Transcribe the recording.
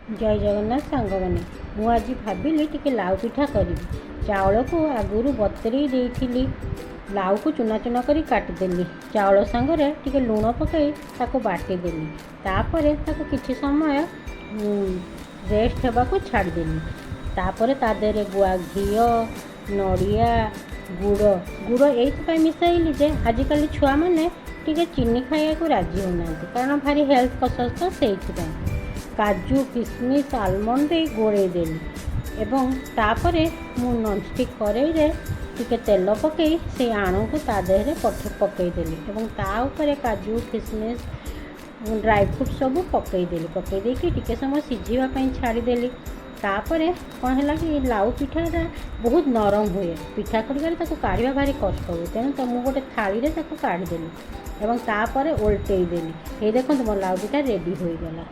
ଜୟ ଜଗନ୍ନାଥ ସାଙ୍ଗମାନେ, ମୁଁ ଆଜି ଭାବିଲି ଟିକେ ଲାଉ ପିଠା କରିବି। ଚାଉଳକୁ ଆଗରୁ ବତୁରେଇ ଦେଇଥିଲି। ଲାଉକୁ ଚୁନା ଚୁନା କରି କାଟିଦେଲି। ଚାଉଳ ସାଙ୍ଗରେ ଟିକେ ଲୁଣ ପକାଇ ତାକୁ ବାଟିଦେଲି। ତାପରେ ତାକୁ କିଛି ସମୟ ରେଷ୍ଟ ହେବାକୁ ଛାଡ଼ିଦେଲି। ତାପରେ ତା ଦେହରେ ଗୁଆ ଘିଅ, ନଡ଼ିଆ, ଗୁଡ଼। ଗୁଡ଼ ଏଇଥିପାଇଁ ମିଶାଇଲି ଯେ ଆଜିକାଲି ଛୁଆମାନେ ଟିକେ ଚିନି ଖାଇବାକୁ ରାଜି ହେଉନାହାନ୍ତି, କାରଣ ଭାରି ହେଲ୍ଥ କନସିୟସ୍ ତ ସେଇଥିପାଇଁ। କାଜୁ, କିସମିସ୍, ଆଲମଣ୍ଡ ଦେଇ ଗୋଳେଇ ଦେଲି ଏବଂ ତାପରେ ମୁଁ ନନଷ୍ଟିକ୍ କରେଇରେ ଟିକେ ତେଲ ପକାଇ ସେଇ ଆଣକୁ ତା ଦେହରେ ପକାଇଦେଲି ଏବଂ ତା ଉପରେ କାଜୁ, କିସମିସ୍, ଡ୍ରାଇ ଫ୍ରୁଟ୍ ସବୁ ପକାଇଦେଲି। ପକାଇ ଦେଇକି ଟିକେ ସମୟ ସିଝିବା ପାଇଁ ଛାଡ଼ିଦେଲି। ତାପରେ କ'ଣ ହେଲା କି ଲାଉ ପିଠାଟା ବହୁତ ନରମ ହୁଏ। ପିଠା ଖଡ଼ିକାରେ ତାକୁ କାଢ଼ିବା ଭାରି କଷ୍ଟ ହୁଏ। ତେଣୁ ତ ମୁଁ ଗୋଟେ ଥାଳିରେ ତାକୁ କାଢ଼ିଦେଲି ଏବଂ ତାପରେ ଓଲଟେଇ ଦେଲି। ଏଇ ଦେଖନ୍ତୁ, ମୋ ଲାଉ ପିଠା ରେଡ଼ି ହୋଇଗଲା।